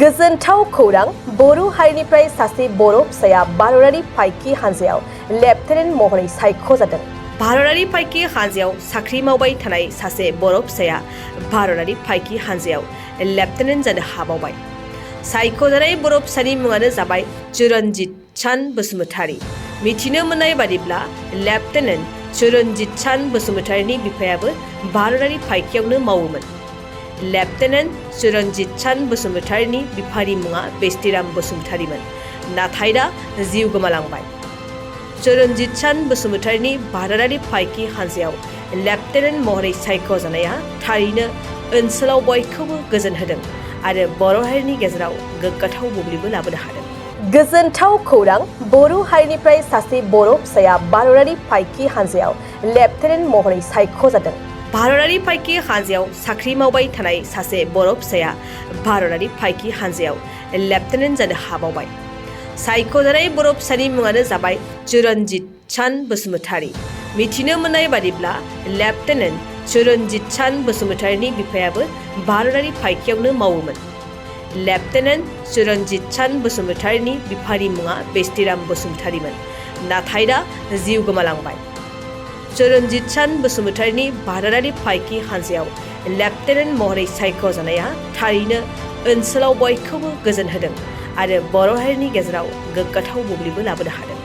गोजोनथाव खौरां बर' हारिनिफ्राय सासे बर' फिसाया भारतारि फाइकि हानजायाव लेफ्टेनेन्ट महरै सायख'जादों। भारतारि फाइकि हानजायाव साख्रि मावबाय थानाय सासे बर' फिसाया भारतारि फाइकि हानजायाव लेफ्टेनेन्ट जानो हाबावबाय। सायख'जानाय बर' फिसानि मुङानो जाबाय चिरन्जीत चान्द बसुमतारी। मिथिनो मोननाय बादिब्ला लेफ्टेनेन्ट चिरन्जीत चान्द बसुमतारीनि बिफायाबो भारतारि फाइकियावनो मावोमोन। लेफ्टेनेन्ट चिरन्जीत चान्द बसुमतारीनि बिफानि मुङा बेस्तिराम बसुमतारीमोन, नाथाय दा जिउ गोमालांबाय। चिरन्जीत चान्द बसुमतारीनि भारतारि फाइकि हानजायाव लेफ्टेनेन्ट महरै सायख'जानाया थारैनो ओनसोलाव बयखौबो गोजोन होदों आरो बर' हारिनि गेजेराव गोग्गाथाव बुब्लिबो लाबोनो हादों। गोजोनथाव खौरां बर' हारिनिफ्राय सासे बर' फिसाया भारतारि फाइकि हानजायाव लेफ्टेनेन्ट महरै सायख'जादों। भारतारि फाइकि हानजायाव साख्रि मावबाय थानाय सासे बर' फिसाया भारतारि फाइकि हानजायाव लेफ्टेनेन्ट जानो हाबावबाय। सायख'जानाय बर' फिसानि मुङानो जाबाय चिरन्जीत चान्द बसुमतारी। मिथिनो मोननाय बादिब्ला लेफ्टेनेन्ट चिरन्जीत चान्द बसुमतारीनि बिफायाबो भारतारि फाइकियावनो मावोमोन। लेफ्टेनेन्ट चिरन्जीत चान्द बसुमतारीनि बिफानि मुङा बेस्तिराम बसुमतारीमोन, नाथाय दा जिउ गोमालांबाय। चिरन्जीत चान्द बसुमतारीनि भारतारि फाइकि हानजायाव लेफ्टेनेन्ट महरै सायख'जानाया थारैनो ओनसोलाव बयखौबो गोजोन होदों आरो बर' हारिनि गेजेराव गोग्गाथाव बुब्लिबो लाबोनो हादों।